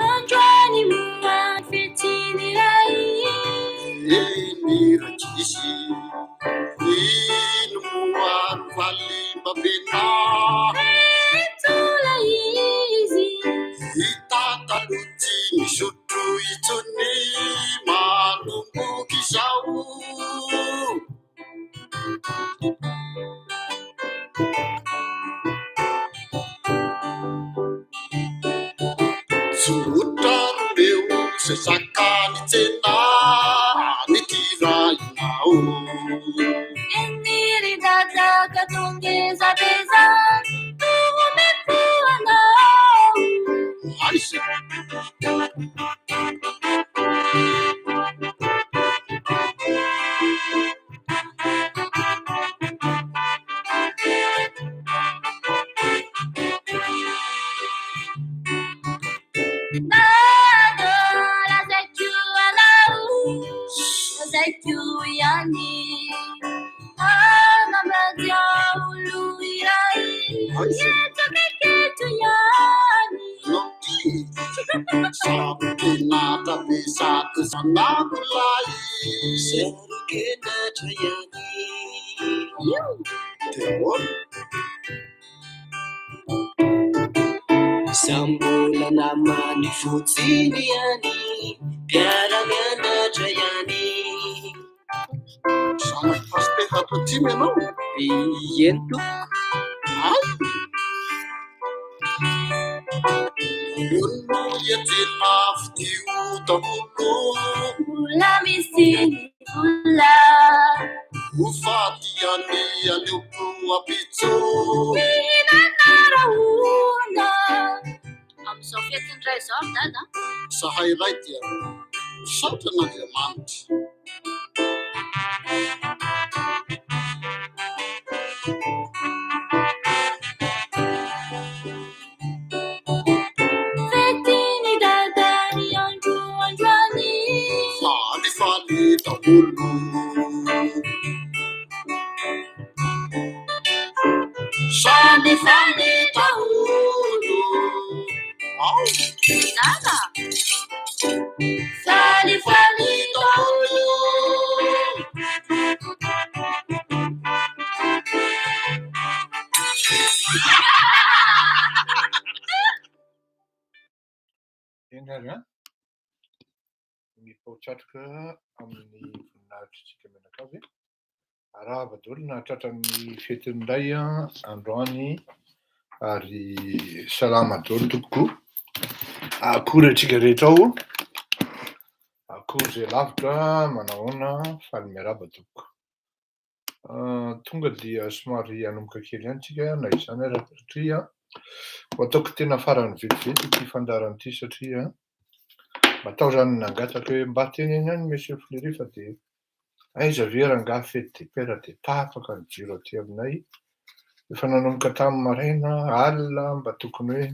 Androany moa fetiny iray. Eny rankizy, ino moa no valim-babena? Eto ilay izy. I Dada aloha tsy misotro intsony manomboka izao. Tsotra romeo izay zaka ny tsena ny tirainao. Eny ry Dada ka tongeza be zany no omeko anao. Aiza? Dada, lazaiko anao, lazaiko ihany. Hanambady olo iray, eto akaiky eto ihany. No ty saro-kenatra be sady zanako lahy. Saro-kenatra ihany. Io. Dia ahoana? Samy mbola namany fotsiny ihany, mpiara-mianatra ihany. Zanak'i Pasitera ato atsimo ianao? Eny tompoko. Ay! Ono ianjena fidio daholo. Mbola misy ny vola. Ho faty any aleoko ampitso. Mihinana rahona. Amin'izao fetin'ny ray izao ry Dada. Zahay ray dia misaotra an'Andriamanitra. Fetin'i Dada ny andro androany. Falifaly daholo. Samy faly daholo. Ao. Dada. Falifaly daholo. Eny ary an, mipaotsatroka amin'ny voninahitr'isika mianakavy. Arahaba daholo nahatratra ny fetin'ny ray androany ary salama daholo tompoko. Akory antsika rehetra ao, akory izay lavitra, manahoana, faly miarahaba tompoko. Tonga dia somary hanomboka kely ihany tsika na izany ara satria ho ataoko tena farany vetivety ity fandaharana ity satria mba tao zany nangataka hoe mba teneno ihany Monsieur Fleury fa dia aiza ve rangahy fety de père dia tapaka ny jiro aty aminay, efa nanomboka tamin'ny maraina, alina mba tokony hoe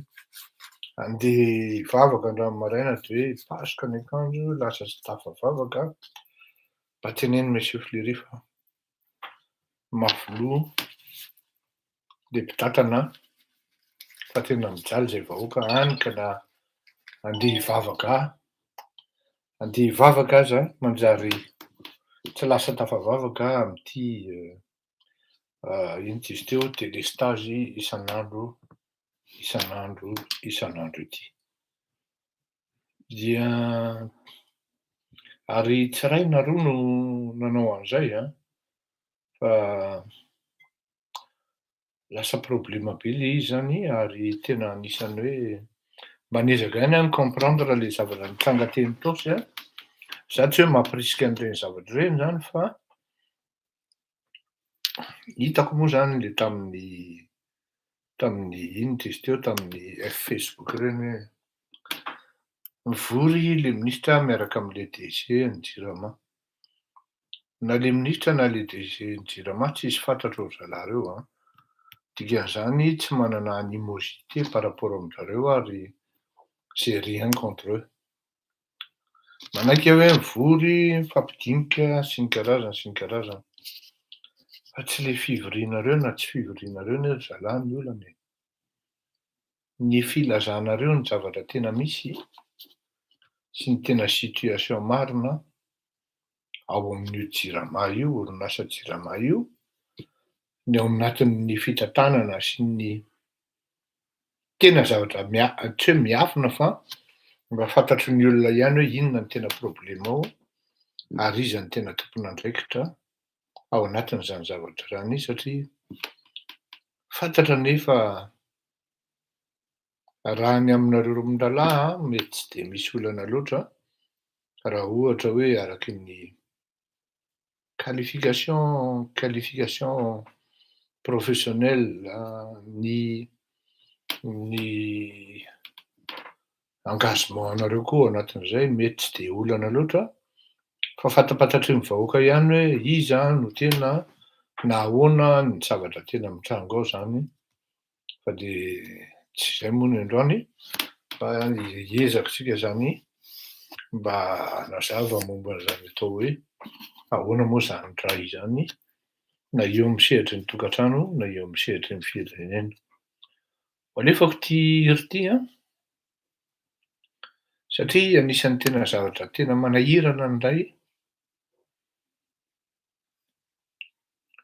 andeha hivavaka androany maraina dia hoe hipasoka ny akanjo lasa tsy tafavavaka. Mba teneno Monsieur Fleury fa mafy loha le mpitantana fa tena mijaly zay vahoaka any ka na andeha hivavaka andeha hivavaka aza manjary tsy lasa tafavavaka amin'ity ino ty izy teo délestage isan'andro isan'andro isan'andro ity. Dia ary tsy iray na roa no nanao an'izay an, fa lasa problema be le izy zany ary tena anisan'ny hoe mba niezaka ihany aho ni-comprendre le zavatra nitranga teny Itaosy an, za tsy hoe mampirisika an'ireny zavatra ireny zany fa hitako moa zany le tamin'ny tamin'ny inona izy teo tamin'ny Facebook ireny hoe mivory le minisitra miaraka amin'le DG ny Jirama. Na le minisitra na le DG ny Jirama tsisy fantatro ry zalahy reo an. Dikan'izany tsy manana animosité par rapport amin-jareo ary j'ai rien contre eux. Manaiky aho hoe mivory, mifampidinika sy ny karazany sy ny karazany. Fa tsy le fivorianareo na tsy fivorianareo anie ry zalahy ny olana e. Ny filazanareo ny zavatra tena misy sy ny tena situation marina ao amin'io Jirama io, orinasa Jirama io, ny ao anatin'ny fitantanana sy ny tena zavatra mia- tsy hoe miafina fa mba fantatry ny olona ihany hoe inona ny tena problema ao ary iza no tena tompon'andraikitra ao anatin'izany zavatra izany satria fantatra anie fa raha ny aminareo mirahalahy mety tsy dia misy olana loatra raha ohatra hoe araky ny qualification qualification professionnelle ny ny engagement anareo koa ao anatin'izay mety tsy dia olana loatra fa fantapantatry ny vahoaka ihany hoe iza no tena na ahoana ny zavatra tena mitranga ao zany fa de tsy izay moa ny androany fa hiezaka isika zany mba hanazava momba an'izany atao hoe ahoana moa zany raha izany na eo amin'ny sehatry ny tokantrano na eo amin'ny sehatry ny firenena. Ho alefako ity hira ity an, satria anisan'ny tena zavatra tena manahirana ny ray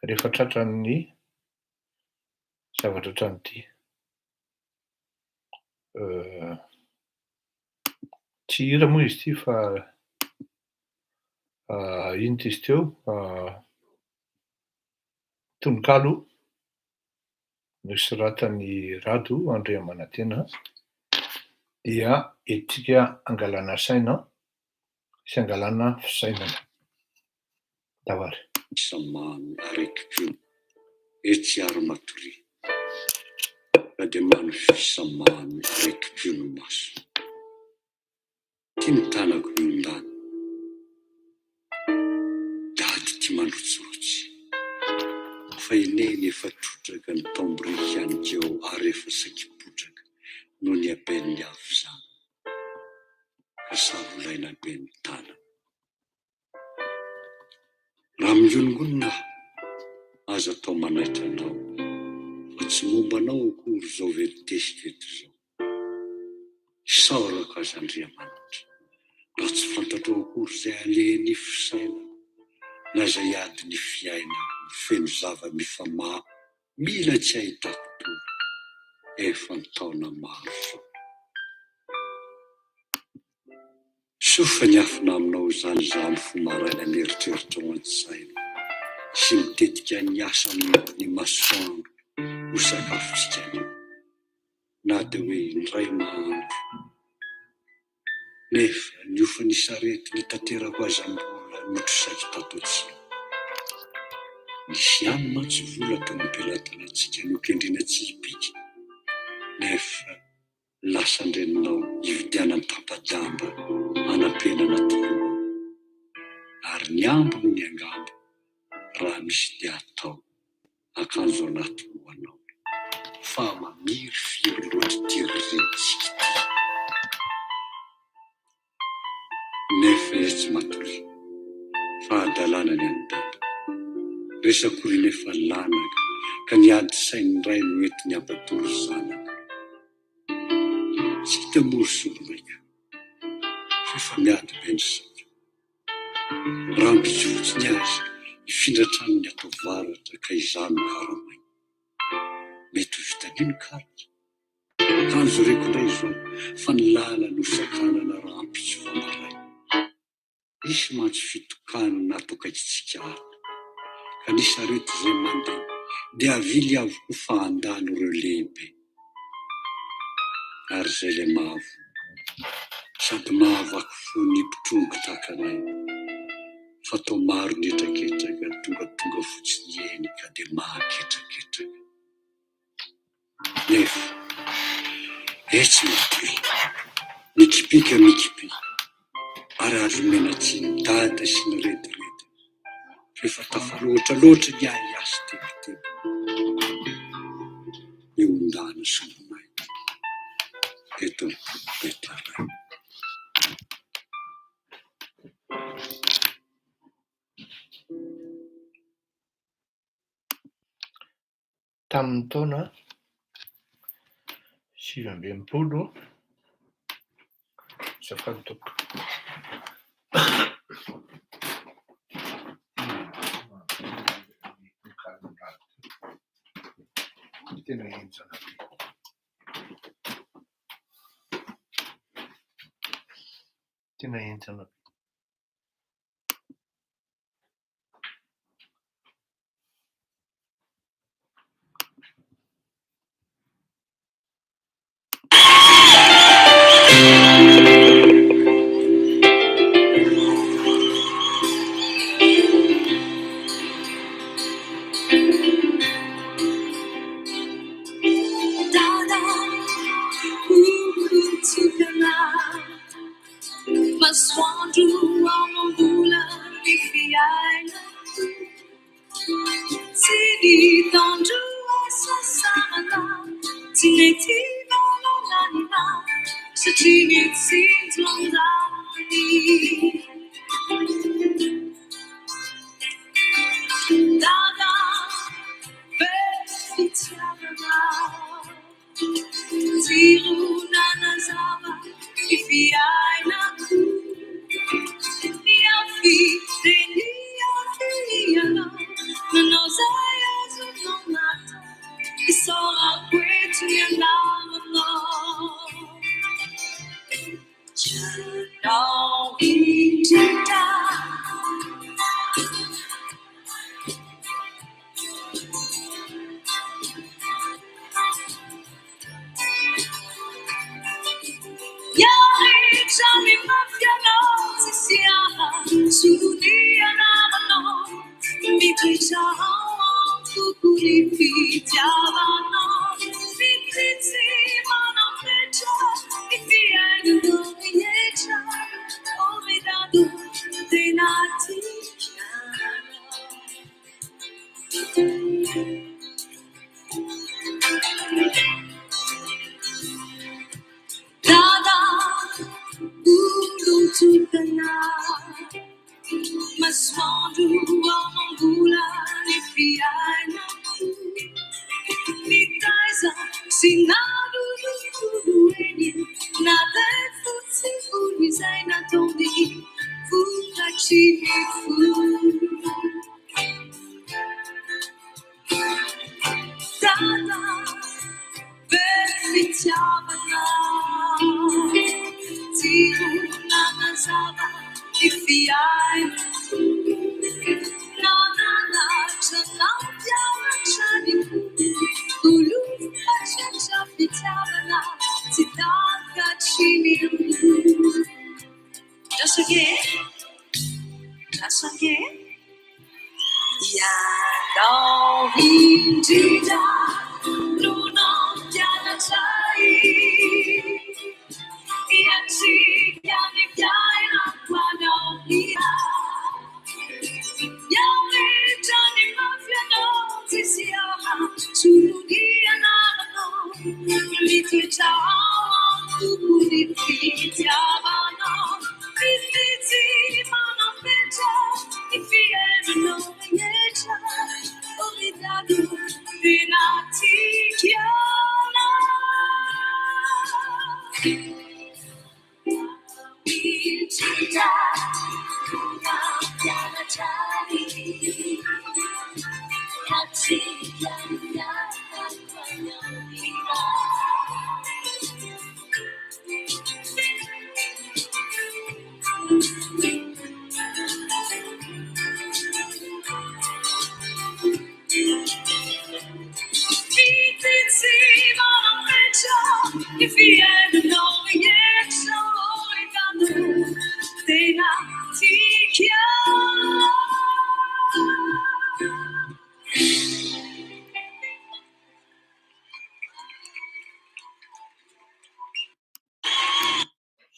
rehefa tratran'ny zavatra ohatran'ity. Tsy hira moa izy ity fa inona ity izy teo? Tononkalo nosoratan'i Rado Andriamanantena dia entintsika angalana saina sy angalana fisainana. Tavary. Isa mamy aretim-po etsy ary matoria ka dia manofisa mamy aretim-po ny maso. Ty ny tanako miondana, dady ty mandrotsirotsy fa i neny efa trotraka ny taom-biriky ihany keo ary efa saiky potraka noho ny haben'ny havizana ka savolaina be ny tanana. Raha mionongonona aho, aza atao manaitra anao, fa tsy momba anao akory izao velon-tesika eto izao. Isaorako aza Andriamanitra, raha tsy fantatrao akory izay alehan'ny fisainako, na izay adin'ny fiainako feno zava-mifamaha mila tsy ahitako tory, efa an-taona maro izao. Soa fa niafina aminao izany izaho mifoha maraina mieritreritra ao an-tsaina sy mitetika ny asa ny masoandro ho sakafontsika anio na dia hoe indray mahandro nefa ny hofan'ny sarety nitaterako aza mbola notrosaiko tato atsimo. Nisy ihany mantsy vola teo am-pelatanantsika nokendrena tsy hibika nefa Lasan-dreninao hividianany tapa-damba hanampenana tokoa ary ny ambiny ny angamba raha misy dia atao akanjo anaty ho anao fa mamirifiry loatra ity renintsika ity nefa izy tsy matory fa hadalana ny an'i dada resak'olona efa lanaka ka ny ady sain'ny ray no entiny hampatory zanaka. Tsy hita moa ry solomaiko fa efa miady be ny saiko. Rahampitso fotsiny aza hifindra hatrany ny ato avaratra ka izaho no karamaina. Mety ho vitan'io ny karatra. Kanjo reko indray izao fa ny lalana no sakanana rahampitso vao maraina. Nisy mantsy fitokanana ato akaikintsika ato ka ny sarety izay mandeha dia avily avokoa fa handalo ireo lehibe. Ary izay ilay mahavoa sady mahavaky fo ny mpitrongy tahaka anay fa toa maro ny hetraketraka tongatonga fotsiny eny ka dia mahaketraketraka. Nefa etsy matory, mikipika mikipika ary azo omena tsiny dada sy ny rediredy fa efa tafaloatra loatra ny ahiahy sy tebiteby miondana solomaina eto amin'ny poketra iray. Tamin'ny taona 69, azafady tompoko. Tena henjana be. Tena henjana be.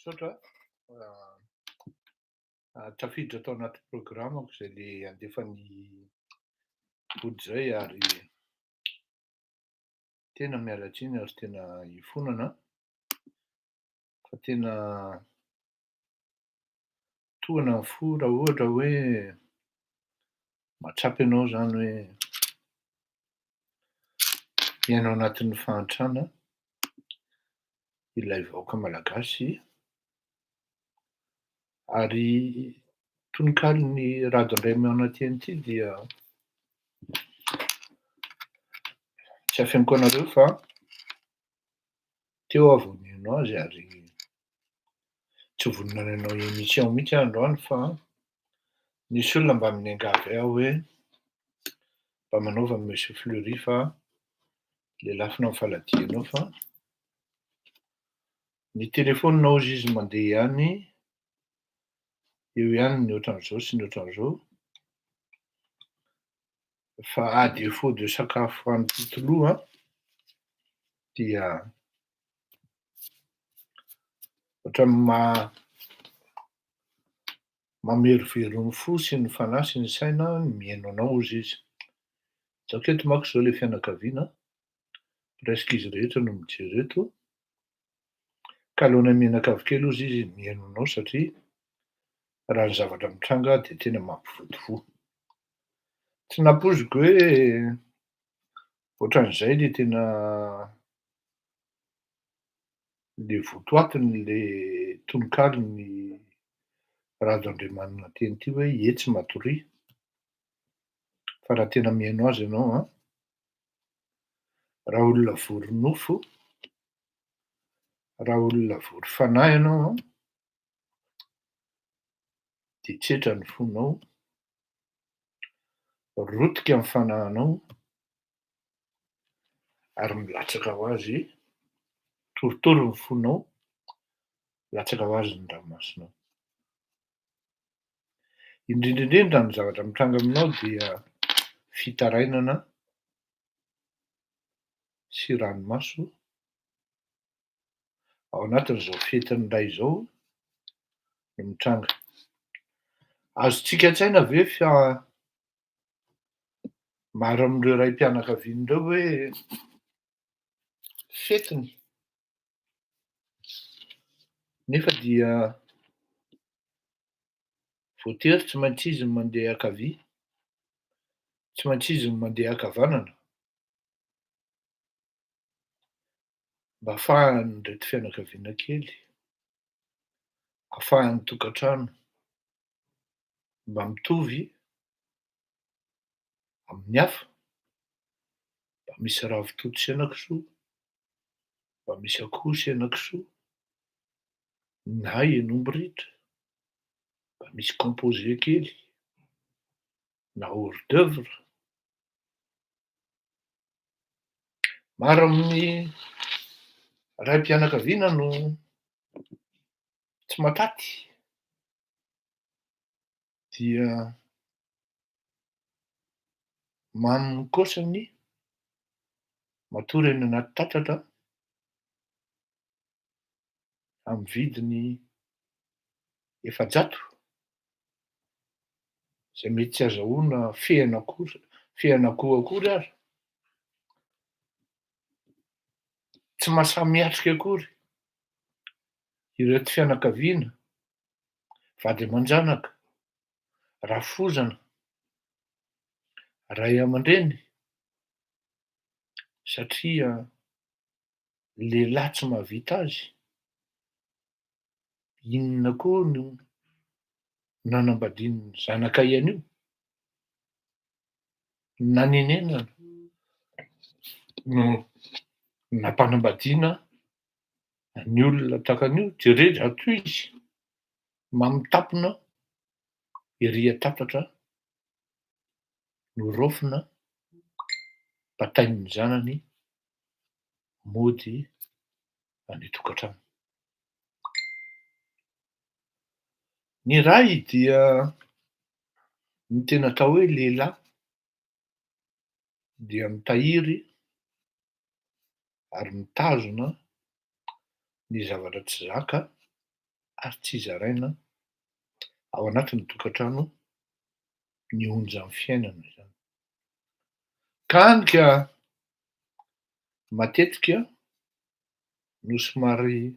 Misaotra a. Tafiditra tao anaty programako izay le handefa ny ody izay ary tena miala tsiny ary tena ifonana fa tena tohana ny fo raha ohatra hoe mahatsapa ianao izany hoe. Miaina ao anatin'ny fahantrana ilay vahoaka malagasy ary tononkalon'i Rado Andriamanantena ity dia tsy afeniko anareo fa teo aho vao nihaino azy ary tsy vonona ny hanao émission mihitsy aho androany fa nisy olona mba niangavy ahy hoe mba manaova Monsieur Fleury fa lelafina ny faladianao fa ny telefaonina hozy izy mandeha ihany, eo ihany ny ohatran'izao sy ny ohatran'izao, fa à défaut de sakafo hanim-pitoloha dia ohatran'ny mamerovero ny fo sy ny fanahy sy ny saina ny mihaino anao hozy izy. Ataoko eto manko izao ilay fianakaviana, presque izy rehetra no mijery eto, ka aleonay mianakavy kely hozy izy mihaino anao satria raha ny zavatra mitranga dia tena mampivonto fo. Tsy nampoiziko hoe ohatran'izay ilay tena le votoatin'le tononkalon'i Rado Andriamanantena ity hoe etsy matoria. Fa raha tena mihaino azy ianao an, raha olona vory nofo, raha olona vory fanahy ianao an, dia tsetra ny fonao, rotika ny fanahinao, ary milatsaka ho azy, torotoro ny fonao, milatsaka ho azy ny ranomasonao. Indrindra indrindra ny zavatra mitranga aminao dia fitarainana sy ranomaso ao anatin'izao fetin'ny Ray izao no mitranga. Azontsika an-tsaina ve fa maro amin'ireo raim-pianakaviana ireo hoe fetiny nefa dia voatery tsy maintsy izy ny mandeha ankavia, tsy maintsy izy ny mandeha ankavanana mba ahafahan'ireto fianakaviana kely, ahafahan'ny tokantrano mba mitovy amin'ny hafa, mba misy ravitoto sy henakisoa, mba misy akoho sy henakisoa, na hen'omby ritra, mba misy composé kely, na hors d'oeuvre. Maro amin'ny raim-pianakaviana no tsy mahataty dia mamy kosany matory any anaty tatatra amin'ny vidiny 400 izay mety tsy azahoana fehan'akory fehan'akoho akory ary. Tsy mahasahy miatrika akory ireto fianakaviana, vady aman-janaka, rafozana, ray aman-dreny satria lehilahy tsy mahavita azy, inona koa no nanambadian'ny zanakay an'io? Nanenenana no nampanambadiana ny olona tahaka an'io, jereo izato izy, mamitapona ery an-tatatra noraofina, batain'ny zanany mody any an-tokantrano. Ny ray dia ny tena atao hoe lehilahy dia mitahiry ary mitazona ny zavatra tsy zaka ary tsy zaraina ao anatin'ny tokantrano ny onjan'ny fiainana izany. Ka hany ka matetika no somary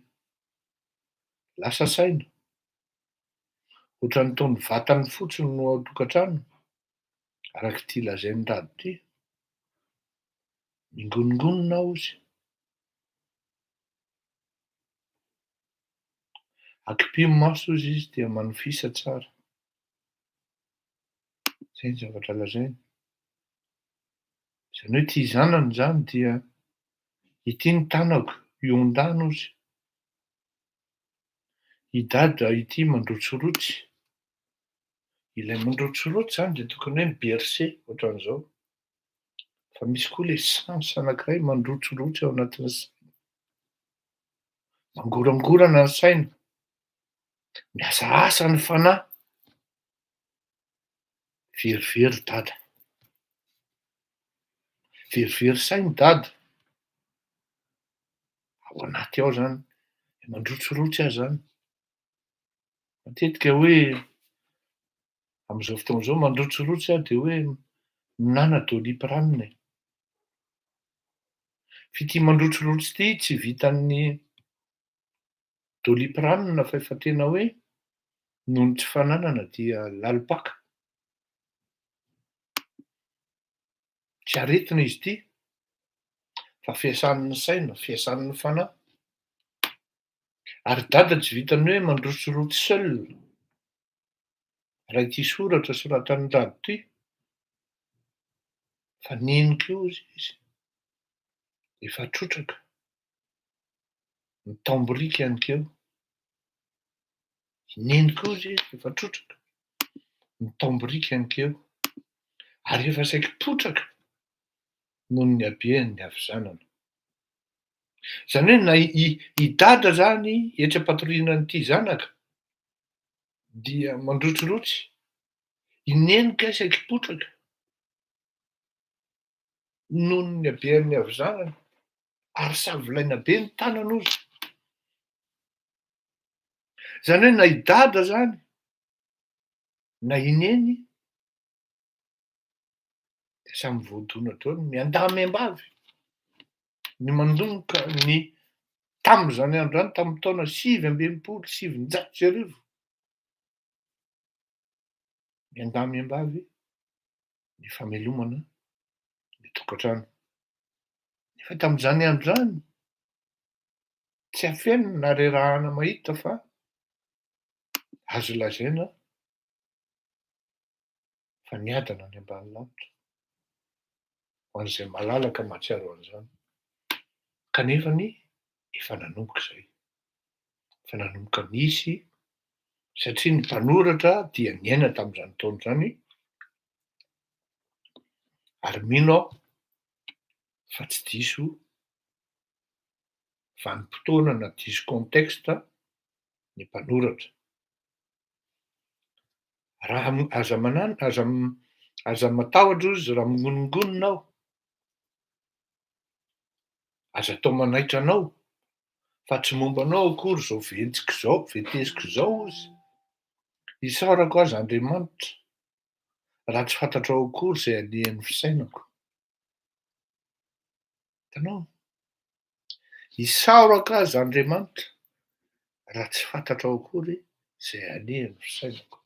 lasa saina, ohatran'ny toa ny vatany fotsiny no ao an-tokantrano, araka ity lazain'i Rado ity. Mingonongonona aho ozy. Akipio maso ozy izy dia manofisa tsara. Zay ny zavatra lazainy. Izany hoe ity zanany izany dia ity ny tanako hiondana ozy. I dada ity mandrotsirotsy. Ilay mandrotsirotsy izany dia tokony hoe mi-bercer ohatran'izao. Fa misy koa ilay sens anankiray mandrotsirotsy ao anatin'ny saina. Mangorangorana ny saina. Mihasaasa ny fanahy. Verivery dada. Verivery saina dada. Ao anaty ao zany, mandrotsirotsy aho zany. Matetika hoe amin'izao fotoana izao mandrotsirotsy aho dia hoe minana doliprane e. F'ity mandrotsirotsy ity tsy vitan'ny Doliprane fa efa tena hoe noho ny tsy fananana dia lalim-paka. Tsy aretina izy ity fa fiasan'ny saina, fiasan'ny fanahy. Ary dada tsy vitan'ny hoe mandrotsirotsy seul raha ity soratra soratan'i Rado ity fa neny koa hozy izy efa trotraka. Mitamborika anikeo. I Neny koa izy efa trotraka, mitamborika anikeo. Ary efa saiky potraka noho ny habean'ny havizanana. Izany hoe na i i Dada izany etsy am-patoriana an'ity zanaka dia mandrotsirotsy, i Neny kay saiky potraka noho ny habean'ny havizanana. Ary savilaina be ny tanana ozy. Zany hoe na i dada zany na i neny de samy voadona daholo, miandahy miambavy ny mandonoka ny tamin'izany andro izany, tamin'ny taona 1969, miandahy miambavy ny famelomana ny tokantrano. Nefa tamin'izany andro izany, tsy afenina na rerahana mahita fa azo lazaina fa niadana ny ambanilanitra, ho an'izay malalaka mahatsiaro an'izany. Kanefany efa nanomboka izay, efa nanomboka nisy, satria ny mpanoratra dia niaina tamin'izany taona izany, ary mino aho fa tsy diso vanim-potoana na diso contexte ny mpanoratra. Raha aza manano, aza aza matahotra ozy raha mingonongonona aho. Aza atao manaitra anao fa tsy momba anao akory izao ventsiko izao, ventesiko izao ozy. Isaorako aza Andriamanitra raha tsy fantatrao akory izay alehan'ny fisainako. Hitanao? Isaorako aza Andriamanitra raha tsy fantatrao akory izay alehan'ny fisainako.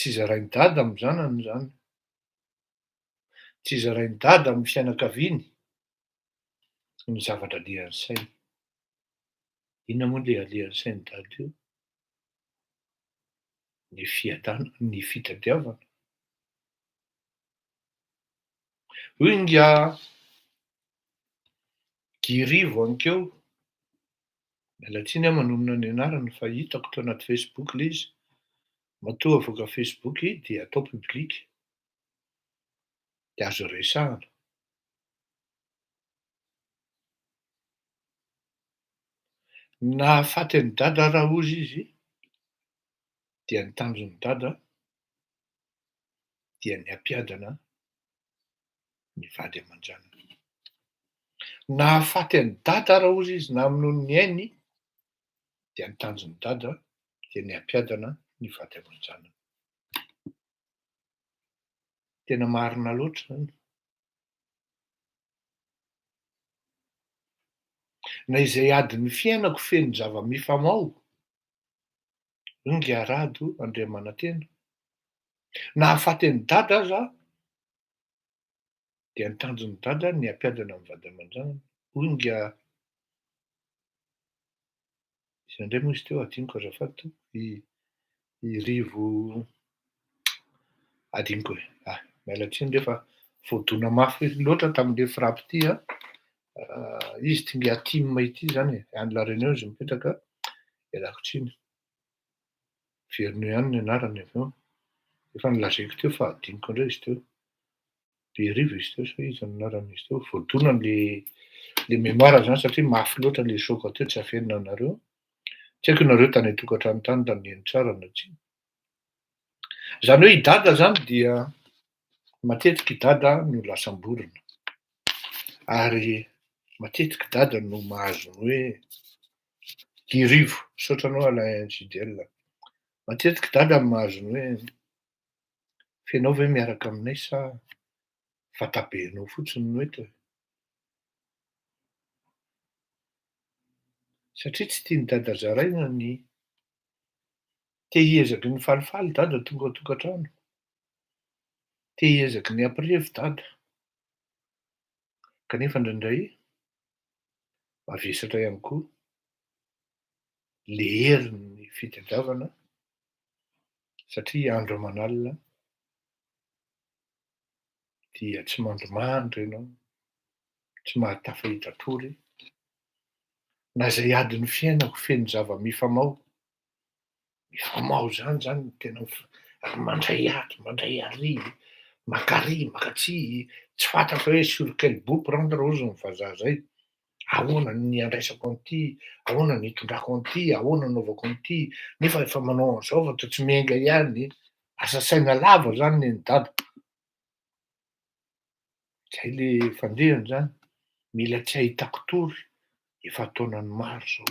Tsy zarain'i Dada amin'ny zanany izany. Tsy zarain'i Dada amin'ny fianakaviany ny zavatra alehan'ny sainy. Inona moa ilay alehan'ny sain'i Dada io? Ny fiadanana, ny fitadiavana. Hoy ingahy Guy Rivo ankeo, miala tsiny aho manonona ny anarany fa hitako tao anaty Facebook ilay izy, matoa avoaka Facebook dia atao public, dia azo resahana. Nahafaty an'i Dada raha hozy izy dia ny tanjon'i Dada dia ny hampiadana ny vady aman-janany. Nahafaty an'i Dada raha hozy izy namonoany ny ainy dia ny tanjon'i Dada dia ny hampiadana ny vady aman-janany. Tena marina loatra izany. Na izay adin'ny fiainako feno zava-mifamao, hoy Ingahy Rado Andriamanantena. Nahafaty an'i Dada aza dia ny tanjon'i Dada ny hampiadana ny vady aman-janany. Hoy nga iza indray moa izy teo adinoko azafady tompoko, i i Rivo adinoko e, ah miala tsiny re fa voadona mafy loatra tamin'le frappe ity an, izy ity nga Tim ity zany e, any La Réunion izy mipetraka, ialako tsiny. Miverina eo ihany ny anarany avy eo. Efa nolazaiko teo fa adinoko indray izy teo. Berivo izy teo sa iza no anaran'izy teo. Voadona le le mémoire zany satria mafy loatra le choc teo tsy afenina anareo. Tsy haiko nareo tany an-tokantrano tany raha niheno tsara na tsia. Izany hoe i Dada zany dia matetika i Dada no lasam-borona. Ary matetika i Dada no mahazo ny hoe Guy Rivo, misaotra anao Alain JDL. Matetika Dada no mahazo ny hoe f'enao ve miaraka aminay sa vatabenao fotsiny no eto e? Satria tsy tian'i Dada zaraina ny te hiezaky ny falifaly Dada tonga ao an-tokantrano, te hiezaky ny hampirevy Dada, kanefa indraindray mavesatra ihany koa le herin'ny fitadiavana satria andro aman'alina dia tsy mandrimandry ianao, tsy mahatafahita tory, na izay adin'ny fiainako feno zava-mifamao, mifamao izany zany no tena ary mandray ato, mandray ary, maka ary, maka atsy, tsy fantatra hoe sur quel bout prendre hozy ny vazaha zay, ahoana ny andraisako an'ity, ahoana ny hitondrako an'ity, ahoana ny anaovako an'ity, nefa efa manao an'izao fa toa tsy miainga ihany, asa saina lava zany nen'i dada. Zay le fandehany zany, mila tsy ahitako tory efa an-taonany maro zao.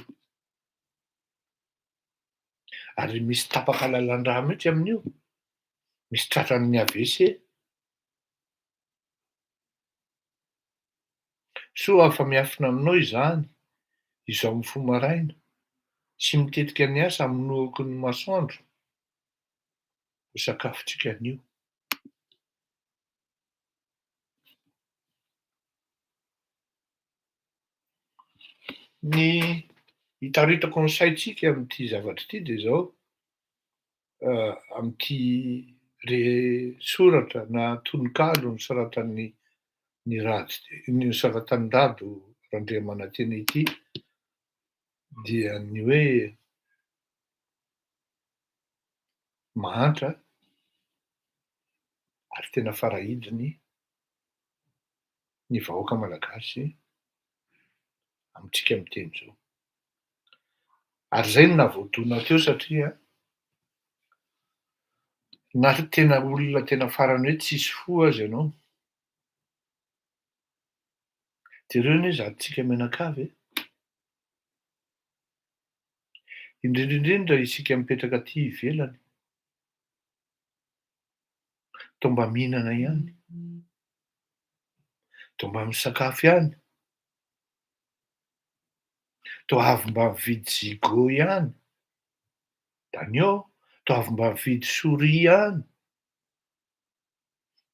Ary misy tapaka lalan-drà mihitsy amin'io, misy tratran'ny AVC. Soa fa miafina aminao izany izao mifoha maraina sy mitetika ny asa hamonoako ny masoandro ho sakafontsika anio. Ny hitaritako ny saintsika amin'ity zavatra ity dia izao, amin'ity re soratra na tononkalo nosoratan'i Ny Rado nosoratan'i Rado Randriamanantena ity dia ny hoe mahantra ary tena farahidiny ny vahoaka malagasy amintsika miteny izao. Ary izay no nahavoadona teo satria na tena olona tena farany hoe tsisy fo aza ianao, jereo anie izato tsika mianakavy e! Indrindra indrindra isika mipetraka aty ivelany, toa mba mihinana ihany, toa mba misakafo ihany, toa avy mba mividy gigot ihany, d'agneau, toa avy mba mividy souris ihany,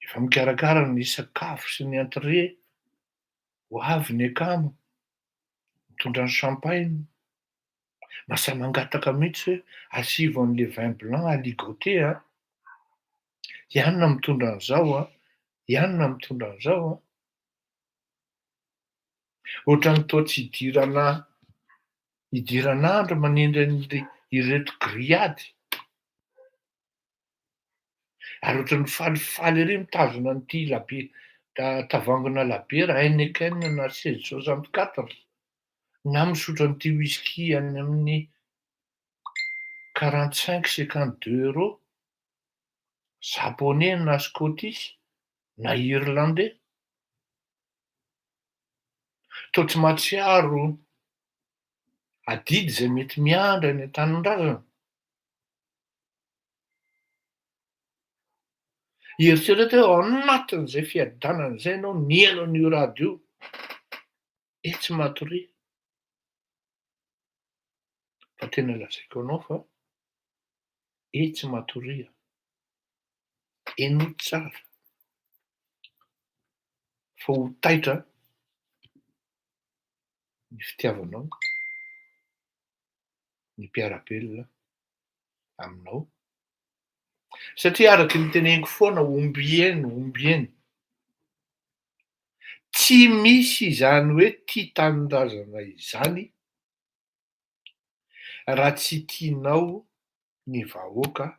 efa mikarakara ny sakafo sy ny entrée, ho avy ny akama, mitondra ny champagne, mahasahy mangataka mihitsy hoe asivo an'le vin blanc à ligoter an, i anona mitondra an'izao an, i anona mitondra an'izao an. Ohatran'ny toa tsy idirana idiran'andro manendry an'le ireto grillade. Ary ohatran'ny falifaly ery mitazona an'ity labe tavoahangina labiera Heineken na 1664 na misotro an'ity whisky any amin'ny 45, 52 euros, japonais na scottish na irlandais. Toa tsy mahatsiaro adidy izay mety miandry any an-tanindrazana. Eritrereto hoe ao anatin'izay fiadanana izay ianao nihaino an'io radio io. Etsy matoria. Fa tena lazaiko anao fa etsy matoria. Henoy tsara fa ho taitra ny fitiavanao ny mpiara-belona aminao, satria araky ny teneniko foana ombieny ombieny, tsy misy izany hoe tia tanindrazana izany raha tsy tianao ny vahoaka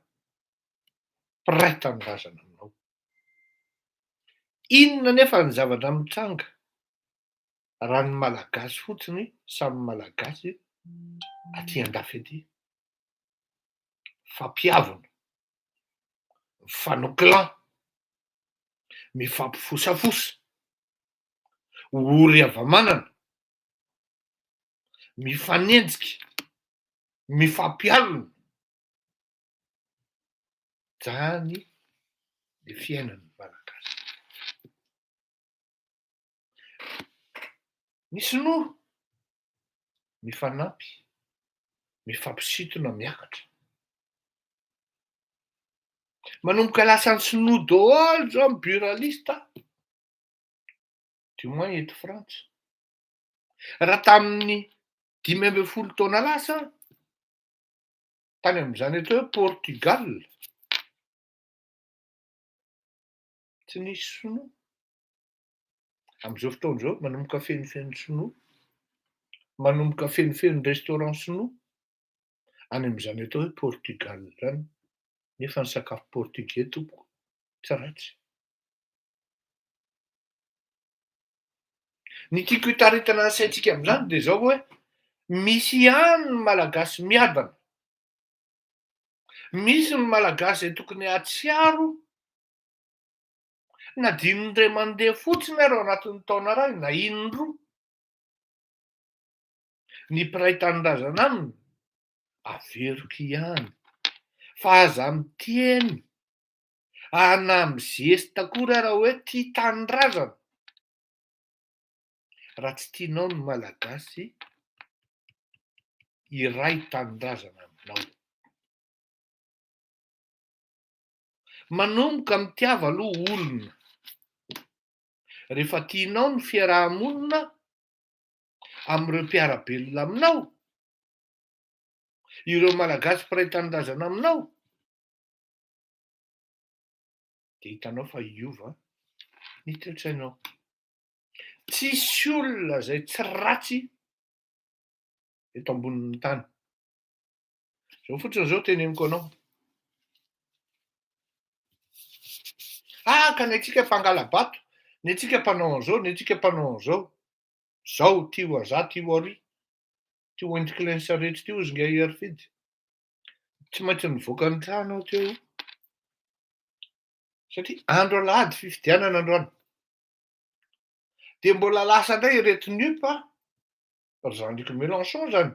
mpiray tanindrazana aminao. Inona anefa ny zavatra mitranga raha ny Malagasy fotsiny samy Malagasy aty andafy aty? Mifampiavona, mifanao clan, mifampifosafosa, ory hava-manana, mifanenjika, mifampialona. Zany ny fiainan'ny Malagasy. Ny sinoa mifanampy, mifampisintona miakatra. Manomboka lasan'ny sinoa daholo zao ny buraliste, du moins eto Frantsa. Raha tamin'ny 15 taona lasa, tany amin'izany atao hoe Portugal, tsy nisy sinoa. Amin'izao fotoana izao, manomboka fenofeno sinoa, manomboka fenofeno restaurant sinoa any amin'izany atao hoe Portugal izany, nefa ny sakafo portugais tompoko tsy ratsy. Ny tiako hitaritana ny saintsika amin'izany dia izao hoe misy ihany ny Malagasy miadana, misy ny Malagasy izay tokony hahatsiaro na dia indray mandeha fotsiny ary ao anatin'ny taona iray na indroa ny mpiray tanindrazana aminy, averiko ihany fa aza miteny na mizesta akory ara hoe tia tanindrazana raha tsy tianao ny Malagasy iray tanindrazana aminao. Manomboka mitiava aloha olona. Rehefa tianao ny fiaraha-monina amin'ireo mpiara-belona aminao, ireo Malagasy mpiray tanindrazana aminao, dia hitanao fa hiova ny toe-tsainao. Tsisy olona izay tsy ratsy eto ambonin'ny tany. Izao fotsiny izao teneniko anao. Ah, ka ny antsika mpangala-bato, ny antsika mpanao an'izao, ny antsika mpanao an'izao. Zao, ty ho aza, ty ho ary. Ty ho endriky lens rehetra ty hozy nga Herifidy. Tsy maintsy nivoaka ny trano aho teo. Satria andro alahady fifidianana androany. Dia mbola lasa indray ireto NUP, ry Jean-Luc Mélenchon zany.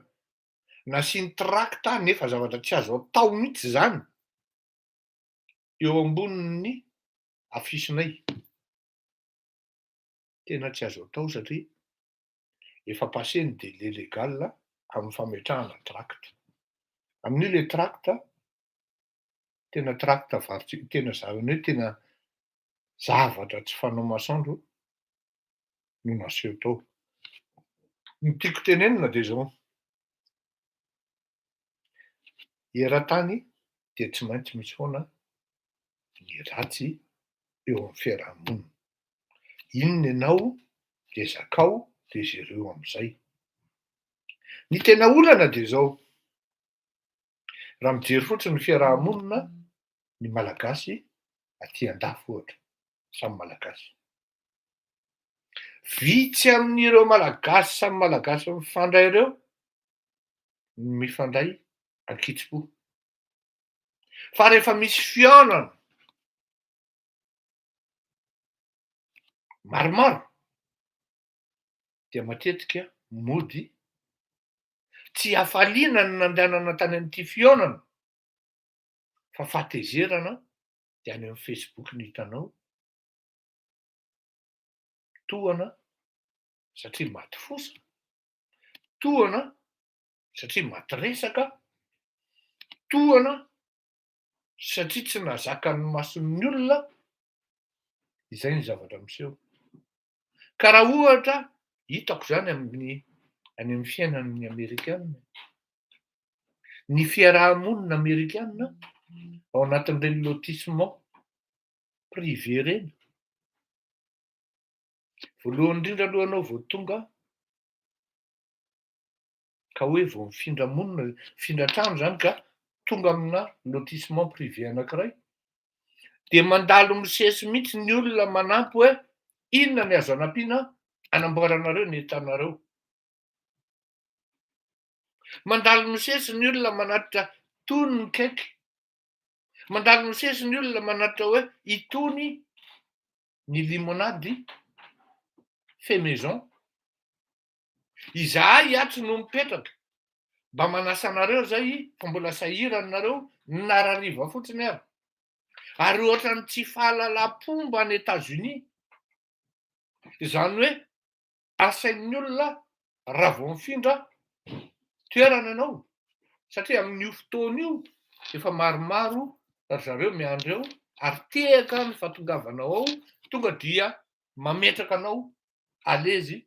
Nasiany tract nefa zavatra tsy azo atao mihitsy izany eo ambonin'ny affiche-nay. Tena tsy azo atao satria efa passé ny délai légal amin'ny fametrahana tract. Amin'io le tract tena tract varotsika, tena zany hoe tena zavatra tsy fanao masoandro no naseho tao. Ny tiako tenenina dia izao, eran-tany dia tsy maintsy misy foana ny ratsy eo amin'ny fiaraha-monina. Inona ianao dia zakao dia jereo amin'izay. Ny tena olana dia izao, raha mijery fotsiny ny fiaraha-monina, ny Malagasy aty an-dafy ohatra, samy Malagasy. Vitsy amin'ireo Malagasy samy Malagasy mifandray ireo no mifandray an-kitsim-po. Fa rehefa misy fihaonana maromaro dia matetika mody tsy hafaliana ny nandehanana tany amin'ity fihaonana fa fahatezerana dia any amin'ny Facebook no hitanao tohana satria maty fosa, tohana satria maty resaka, tohana. Satria tsy nahazakan'ny mason'ny olona izay ny zavatra miseho. Ka raha ohatra hitako izany amin'ny any amin'ny fiainan'ny amerikana, ny fiaraha-monina amerikana ao anatin'ireny lotissement privé ireny, voalohany indrindra aloha ianao vao tonga ka hoe vao mifindra monina, mifindra trano zany ka tonga amina lotissement privé anankiray, dia mandalo misesy mihitsy ny olona manampy hoe inona ny azo anampiana anamboaranareo ny entanareo. Mandalo misesy ny olona manatitra tony ny cake, mandalo misesy ny olona manatitra hoe itony ny limonady fait maison. Izahay atsy no mipetraka, mba manasa anareo zay fa mbola sahirana nareo na rariva fotsiny ary. Ary ohatran'ny tsy fahalalam-pomba any Etats-Unis izany hoe asain'ny olona raha vao mifindra toerana ianao satria amin'io fotoana io efa maromaro ry zareo miandry eo ary tehaka ny fahatongavanao ao tonga dia mametraka anao à l'aise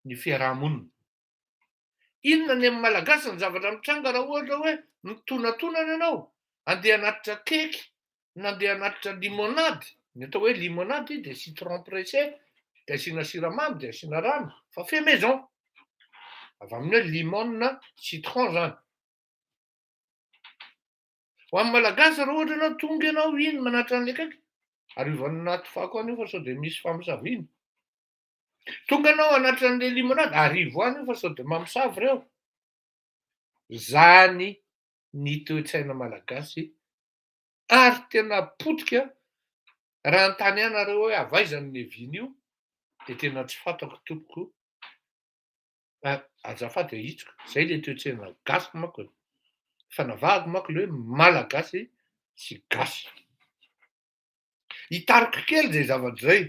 ny fiaraha-monina. Inona ny amin'ny Malagasy ny zavatra mitranga raha ohatra hoe mitonatonana ianao, andeha hanatitra cake na andeha hanatitra limonade, ny atao hoe limonade dia citron pressé dia asiana siramamy dia asiana rano fa fait maison, avy amin'ny hoe limone citron zany. Ho an'ny Malagasy raha ohatra ianao tonga ianao iny manatitra an'ilay cake, arivo any anaty fako any io fa sao dia misy famosaviana. Tonga ianao hanatitra an'ilay limonade, arivo any io fa sao dia mamosavy ireo. Zany ny toe-tsaina malagasy ary tena potika raha anontany ahy nareo hoe avy aiza ny nevian'io dia tena tsy fantako tompoko. Azafady ahitsiko, zay le toe-tsaina gasy manko e. Fanavahako manko le hoe malagasy sy gasy. Hitariko kely zay zavatra zay.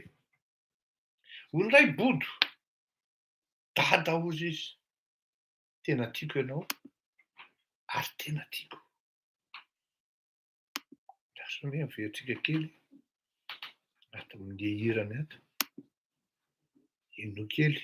Hoy indray Bodo, Dada hozy izy, tena tiako ianao ary tena tiako. Lasa anie averintsika kely ato amin'ny hirany ato. Henoy kely.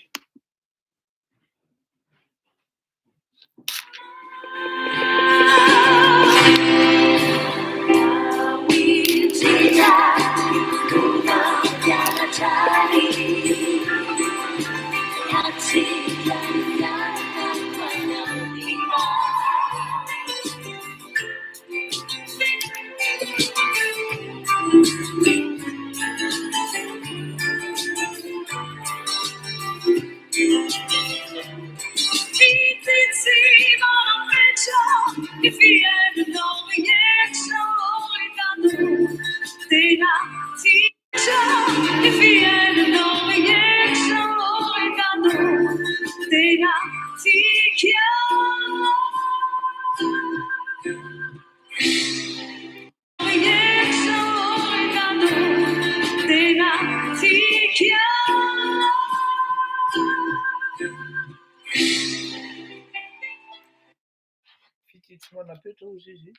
Fitia tsy manam-petra hozy izy,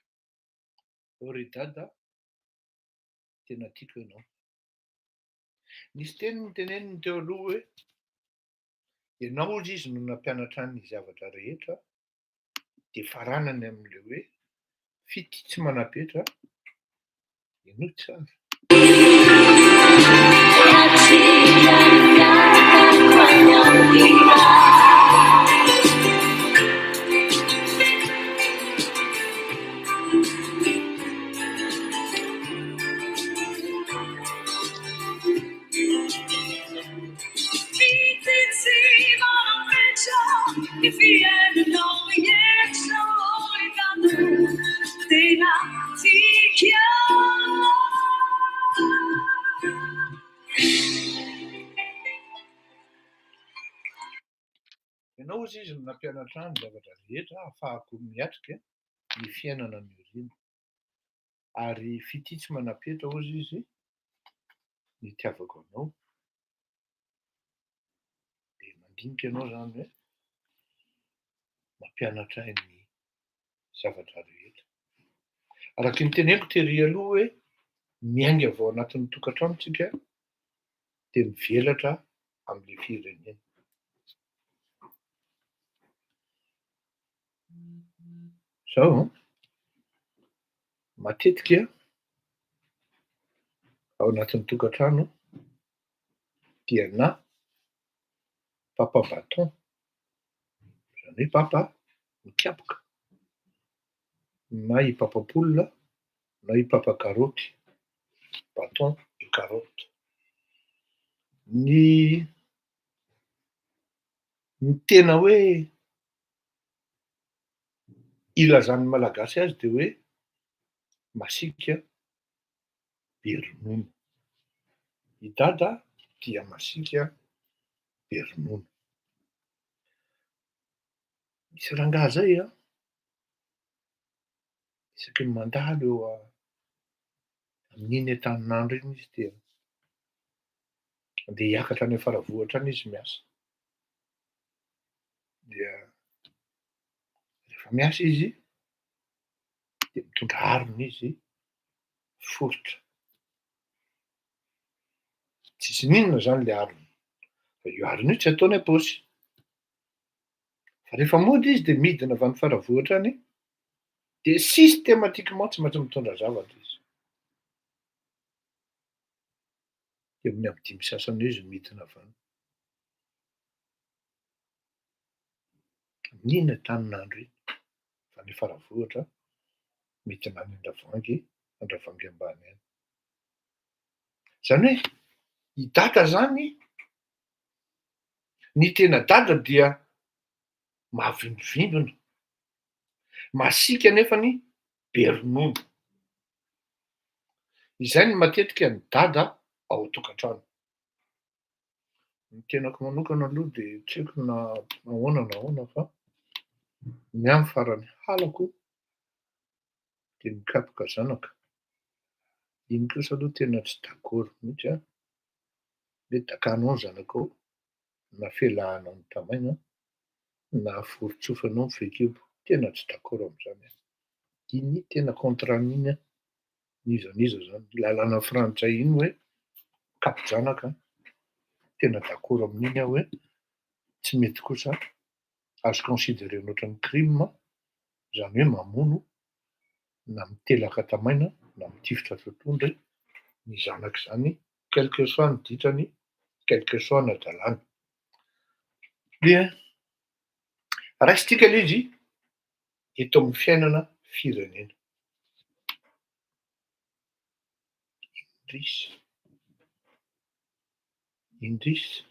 ô ry dada, tena tiako ianao. Nisy teny noteneniny teo aloha hoe, ianao hozy izy no nampianatra ahy ny zavatra rehetra, dia faranany amin'ilay hoe fitia tsy manam-petra, henoy tsara. Ianao hozy izy no nampianatra ahy ny zavatra rehetra ahafahako miatrika ny fiainana any aoriana. Ary fitia tsy manam-petra hozy izy ny itiavako anao. Dia mandinika ianao izany hoe mampianatra ahy ny zavatra rehetra. Araky ny teneniko tery aloha hoe miainga avy ao anatin'ny tokantrano tsika dia mivelatra amin'ilay firenena. Zao an, matetika ao anatin'ny tokantrano dia na papa bâton, zany hoe papa mikapoka, na i papa poule na i papa karaoty, bâton et carotte. Ny ny tena hoe ilazan'ny Malagasy azy dia hoe masiaka be ronono. I Dada dia masiaka be ronono. Misy rangahy zay an, isaky ny mandalo eo amin'iny Antaninandro iny izy dia andeha hiakatra any Faravohitra any izy miasa. Dia rehefa miasa izy dia mitondra harona izy foritra. Tsisy n'inona zany le harona, fa io harona io tsy ataony am-paosy. Fa rehefa mody izy dia midina avy any Faravohitra any dia systématiquement tsy maintsy mitondra zavatra izy. Eo amin'ny amin'ny dimy sasany eo izy midina avy any. Amin'iny Antaninandro iny, avy any Faravohitra, midina any Andravoahangy, Andravoahangy ambany any. Zany hoe i Dada zany, ny tena Dada dia mahavimbivimbina, masiaka nefany be ronono. Izay no matetika ny Dada ao an-tokantrano. Ny tenako manokana aloha dia tsy haiko na ahoana na ahoana fa ny ahy ny farany halako dia ny mikapoka zanaka. Iny kosa aloha tena tsy d'accord mihitsy an, hoe dakanao ny zanakao na felahanao ny tamaina na aforotsofanao ny fehikibo, tena tsy d'accord amin'izany aho. Iny tena contre an'iny aho. N'iza n'iza zany. Lalàna frantsay iny hoe kapo-janaka, tena d'accord amin'iny aho hoe tsy mety kosa, azo considerena ohatran'ny crime, izany hoe mamono na mitelaka tamaina na mitifitra totohondry ny zanak'izany quel que soit ny ditrany, quel que soit ny hadalany. Dia raisintsika ilay izy eto amin'ny fiainana firenena. Indrisy, indrisy,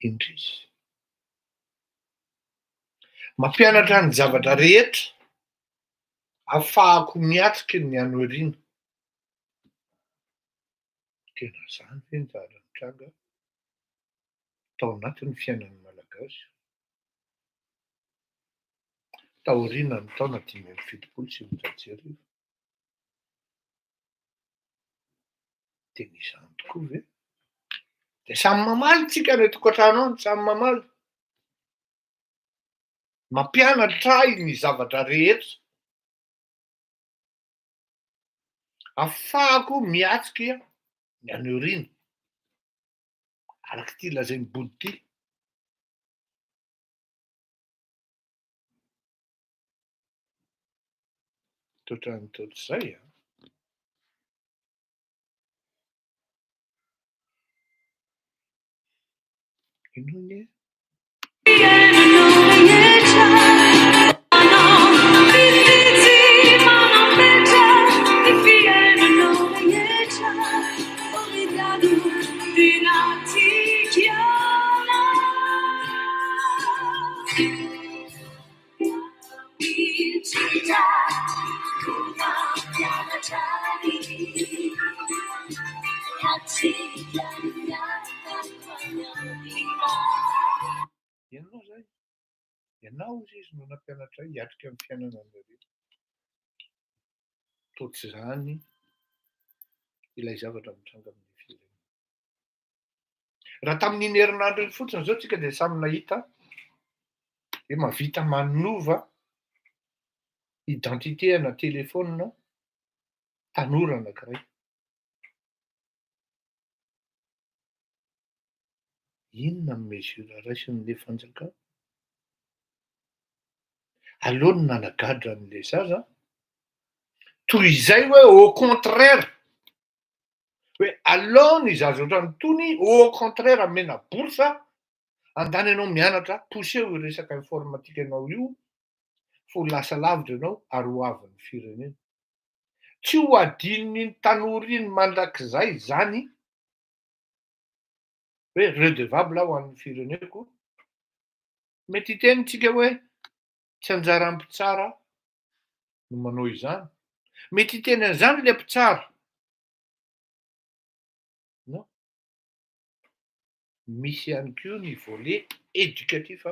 indrisy. Mampianatra ny zavatra rehetra ahafahako miatrika ny any aoriana. Tena zany ve ny zavatra nitranga tao anatin'ny fiainan'ny Malagasy taorianan'ny taona 1975? Tena izany tokoa ve? Dia samy mamaly tsika any an-tokantrano any, samy mamaly. Mampianatra ahy ny zavatra rehetra Afahako miatrika ny any aoriana, araka ity lazain'i Bodo ity. Toetrany toetr'izay an! Inona e? Ianao izay, ianao hozy izy no nampianatra ahy hiatrika ny fiainana any aoriana. Toa tsy izany ilay zavatra mitranga amin'ny firenena. Raha tamin'iny herinandro iny fotsiny izao tsika dia samy nahita hoe mahavita manova. Identité ana téléphone tanora anankiray. Inona ny mesure raisin'le fanjakana? Aleo ny nanagadra an'le zaza toy izay hoe au contraire hoe aleo ny zaza ohatran'itony au contraire omena bourse andany ianao mianatra pousseo io resaka informatique anao io fa ho lasa lavitra ianao ary ho avin'ny firenena. Tsy ho adinon'iny tanora iny mandrakizay izany hoe redevable aho ho an'ny fireneko. Mety hiteny tsika hoe tsy anjaran'ny mpitsara no manao izany. Mety hiteny an'izany ilay mpitsara. Non. Misy ihany koa ny volet éducatif.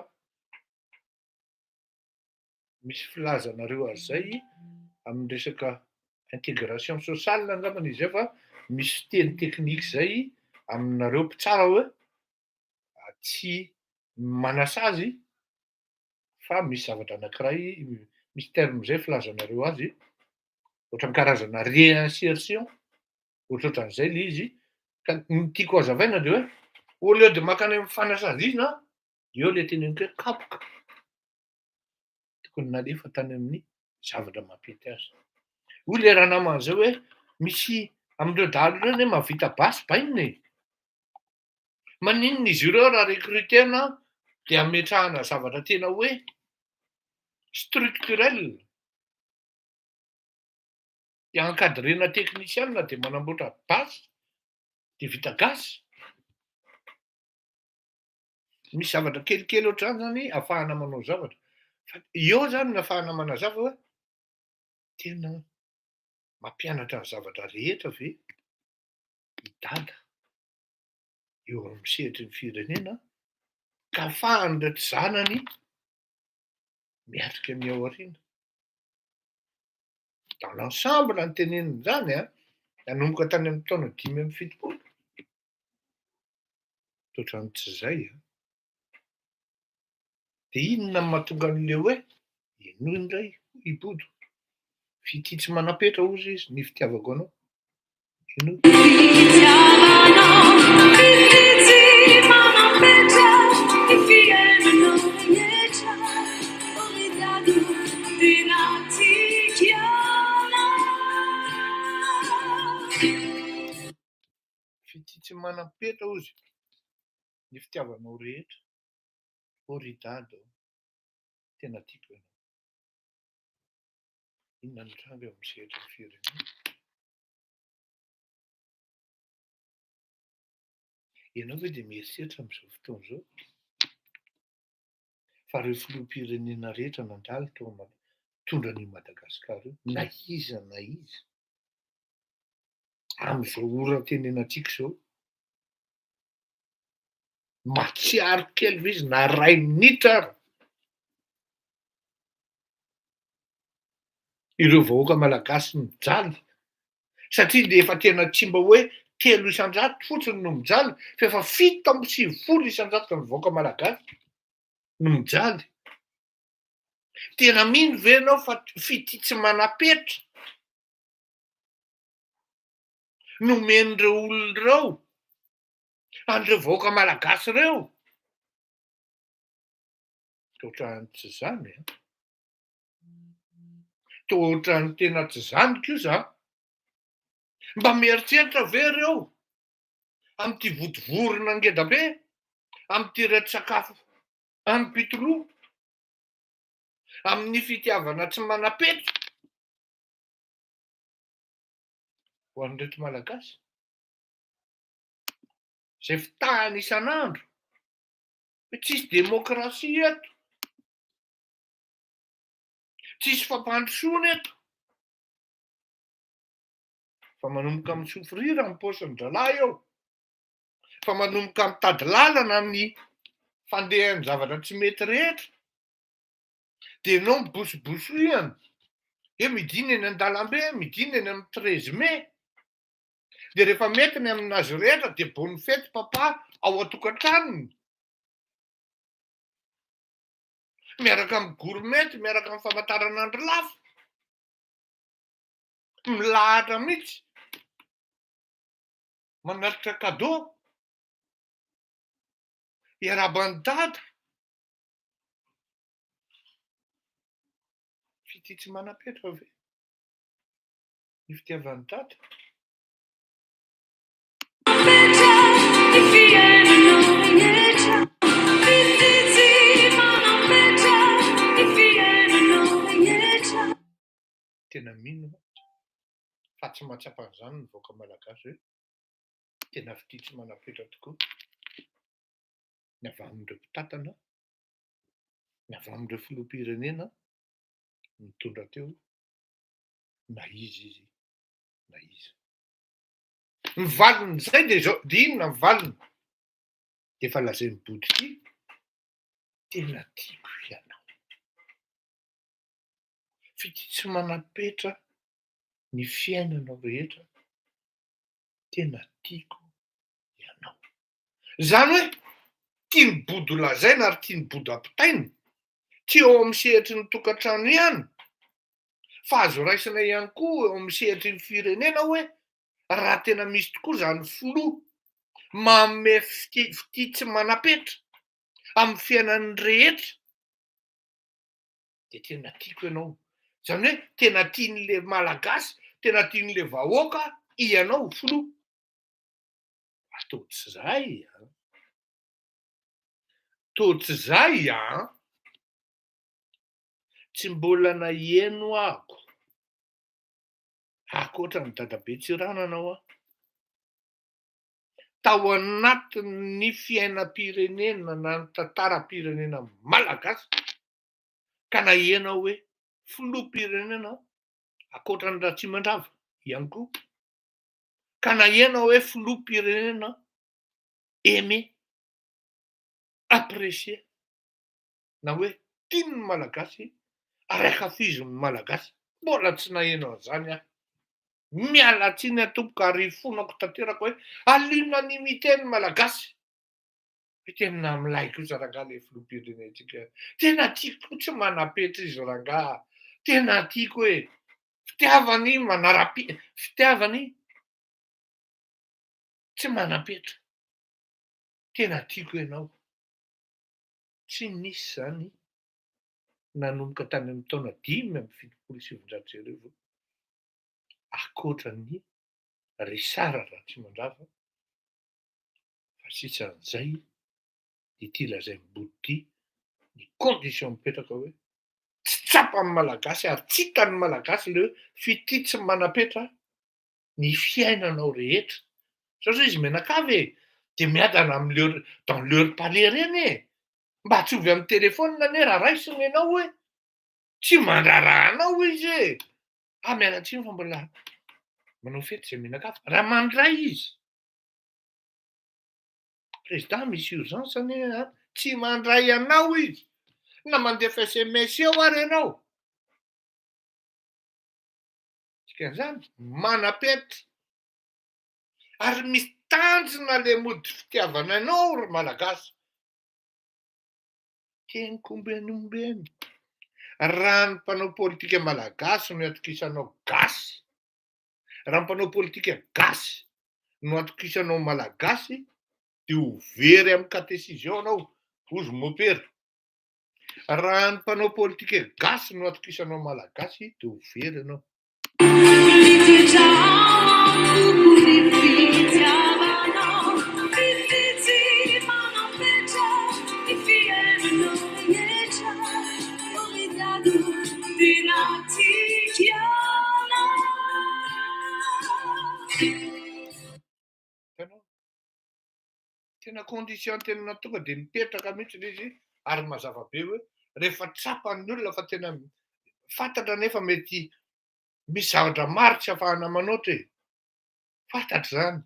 Misy filazanareo azy izay amin'ny resaka intégration sociale angambany izy izay fa misy fiteny teknika izay aminareo mpitsara hoe tsy manasazy fa misy zavatra anankiray, misy terme izay filazanareo azy, ohatran'ny karazana réinsertion, ohatrohatran'izay ilay izy, ka ny tiako hazavaina dia hoe au lieu de mankany amin'ny fanasaziana, eo ilay teneniko hoe kapoka. Tokony nalefa tany amin'ny zavatra mampety azy. Hoy ilay ranamana izay hoe misy amin'ireo dahalo ireo anie mahavita basy bainina e. Maninona izy ireo raha recruter-na dia ametrahana zavatra tena hoe structurel dia encadrer-na technicien dia manamboatra basy dia vita gasy. Misy zavatra kelikely ohatr'izany zany ahafahana manao zavatra. Fa eo zany no ahafahana manazava hoe tena mampianatra ny zavatra rehetra ve i Dada eo amin'ny sehatry ny firenena ka ahafahan'ireto zanany miatrika ny ao aoriana. Dans l'ensemble ny tenenina izany an, nanomboka tany amin'ny taona 75. Ohatran'ny tsy izay an. Dia inona no mahatonga an'ilay hoe henoy indray hoy i Bodo, fitia tsy manam-petra hozy izy ny fitiavako anao. Henoy. Fitiavanao, fitia tsy manam-petra, ny fiainanao rehetra, oh ry Dado, tena tiako ianao. Fitia tsy manam-petra hozy ny fitiavanao rehetra, oh ry Dada ô, tena tiako ianao. Inona no mitranga eo amin'ny sehatry ny firenena? Ianao ve dia mieritreritra amin'izao fotoana izao fa ireo filoham-pirenena rehetra nandalo teo Mada- nitondra an'io Madagasikara io, na iza na iza, amin'izao ora tenenantsika izao, mahatsiaro kely ve izy na iray minitra ary ireo vahoaka malagasy mijaly satria dia efa tena tsy mba hoe 3% fotsiny no mijaly fa efa 97% ny vahoaka malagasy no mijaly. Tena mino ve ianao fa fitia tsy manam-petra nomen'ireo olona ireo an'ireo vahoaka malagasy ireo? Toa ohatran'ny tsy izany e. Toa ohatran'ny tena tsy izany kosa an. Mba mieritreritra ve ireo amin'ity vodivorona ngeda be, amin'ity ireto sakafo amim-pitoloha, amin'ny fitiavana tsy manam-petra ho an'ireto Malagasy? Izay fitahany isan'andro hoe tsisy demokrasia eto, tsisy fampandrosoana eto, fa manomboka mi-souffrir ny paosin-drahalahy eo, fa manomboka mitady lalana ny fandehan'ny zavatra tsy mety rehetra, dia ianao mibosobosohana, hoe midina eny an-dalambe, midina eny amin'ny treize mai, dia rehefa mety ny aminazy rehetra dia bonne fête papa ao an-tokantranony, miaraka amin'ny gourmette, miaraka amin'ny famantaranandro lafo. Milahatra mihitsy. Manatitra cadeau. Hiarahaba an'i Dada. Fitia tsy manam-petra ve ny fitiavan'i Dada? Tena mino aho fa tsy mahatsapa an'izany ny vahoaka malagasy hoe tena fitia tsy manam-petra tokoa ny avy amin'ireo mpitantana, ny avy amin'ireo filoham-pirenena nitondra teo na iza izy na iza. Ny valin'izay dia izao, dia inona ny valiny? Dia efa lazain'i Body ity, tena tiako ianao. Fitia tsy manam-petra ny fiainanao rehetra, tena tiako ianao. Izany hoe tian'i Bodo lazaina ary tian'i Bodo ampitaina, tsy eo amin'ny sehatry ny tokantrano ihany, fa azo raisina ihany koa eo amin'ny sehatry ny firenena hoe raha tena misy tokoa izany filoha manome fitia fitia tsy manam-petra amin'ny fiainan'ny rehetra dia tena tiako ianao. Izany hoe tena tian'ilay Malagasy, tena tian'ilay vahoaka ianao filoha. Toa tsy izay an! Toa tsy izay an! Tsy mbola naheno ako ankoatra an'i Dadabe Tsiranana hoa tao anatin'ny fiainam-pirenena na ny tantaram-pirenena malagasy ka naheno aho hoe filoham-pirenena ankoatra an'i Ratsimandrava ihany koa ka naheno aho hoe filoham-pirenena aimé, apprécié na hoe tian'ny Malagasy ary ankafizin'ny Malagasy. Mbola tsy naheno an'izany aho. Miala tsiny aho tompoko ary ifonako tanteraka hoe à l'unanimité ny Malagasy. Hoe tena milay kosa rangaha ilay filoham-pirenentsika. Tena tiako koa tsy manam-petra izy rangaha. Tena tiako e. Fitiavany manara-pe, fitiavany tsy manam-petra. Tena tiako ianao. Tsy nisy izany nanomboka tany amin'ny taona 1975 ankoatra an'i Richard Ratsimandrava fa sisan'izay ity lazain'i Bodo ity ny condition mipetraka hoe tsy tsapan'ny Malagasy ary tsy hitan'ny Malagasy ilay hoe fitia tsy manam-petra ny fiainanao rehetra. Zao zao izy mianakavy e, de miadana am leur dans leur palais reny e! Mba atsovy am téléphone anie raha raisiny ianao hoe tsy mandrara anao izy e! Ah miala tsiny fa mbola manao fety zay mianakavy. Raha mandray izy, président misy urgence anie an, tsy mandray anao izy, na mandefa sms eo ary ianao. Dikan'izany, manam-petra ary misy tanjona le mody fitiavana anao ry Malagasy. Teniko ombeny ombeny, raha ny mpanao politika malagasy no atokisanao gasy, raha ny mpanao politika gasy no atokisanao malagasy de ho very amin'ny katesizy eo anao, hozy mopera. Raha ny mpanao politika gasy no atokisanao malagasy de ho very ianao. Miditra ao am-poko ny fitiavanao, Fitia tsy manam-petra, ny fiainanao rehetra, Obrigado, tena tiako ianao. Hitanao? Tena condition tena tonga dia mipetraka mihitsy ilay izy ary mazava be hoe rehefa tsapan'ny olona fa tena fantatra nefa mety misy zavatra maro tsy afahana manoatra e. Fantatra izany.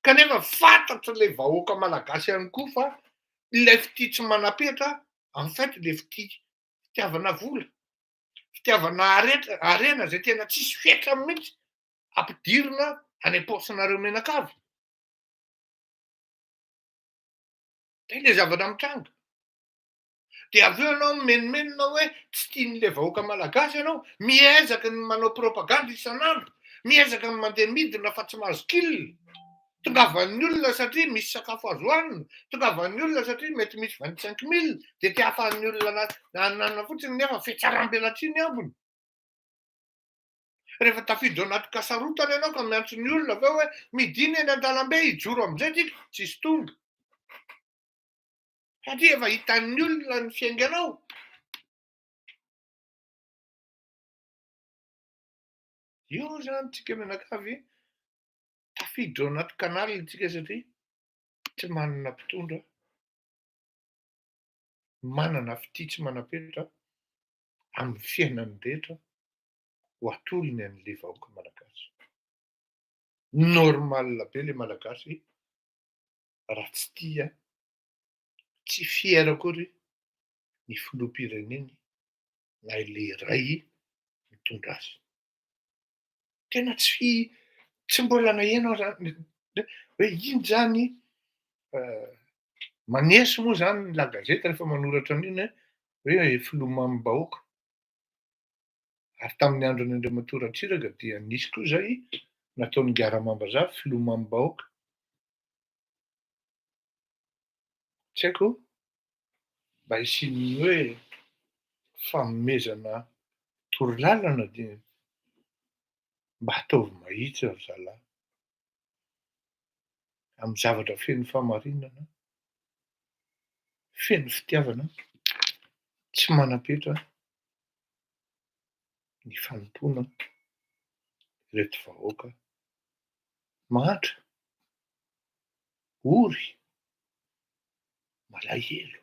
Kanefa fantatry ilay vahoaka malagasy ihany koa fa ilay fitia tsy manam-petra en fait ilay fitia fitiavana vola, fitiavana aretra harena izay tena tsisy fetrany mihitsy ampidirina any am-paosinareo mianakavy. Zay le zavatra mitranga. De avy eo ianao mimenomenona hoe tsy tian'le vahoaka malagasy ianao, miezaka ny manao propagande isan'andro. Miezaka ny mandeha midina fa tsy mahazo kil. Tongavan'ny olona satria misy sakafo azo hohanina, tongavan'ny olona satria mety misy 25 mille de te ahafahan'ny olona ananana fotsiny nefa fihatsaram-belatsihy ny ambiny. Rehefa tafiditra ao anaty kasarotana ianao ka miantso ny olona avy eo hoe midina eny an-dalambe hijoro amin'izay tsika, tsisy tonga. Satria efa hitan'ny olona ny fiainganao. Io zany tsika mianakavy tafiditra ao anaty canal tsika satria tsy manana mpitondra manana fitia tsy manam-petra amin'ny fiainany rehetra ho atolony an'le vahoaka malagasy. Normal be le malagasy raha tsy tia, tsy fier akory ny filoham-pireneny na ilay iray mitondra azy. Tena tsy tsy mbola naheno aho zany hoe iny zany maneso moa zany ny la gazette rehefa manoratra an'iny hoe filoha mamim-bahoaka. Ary tamin'ny andron'ny Andriamatoa Ratsiraka dia nisy koa zay nataon'i Ngaramambazaha filoha mamim-bahoaka. Tsy haiko mba hisian'ny hoe fanomezana torolalana dia mba ataovy mahitsy ry zalahy amin'ny zavatra feno fahamarinana, feno fitiavana, tsy manam-petra ny fanompoana ireto vahoaka mahantra, ory, malahelo.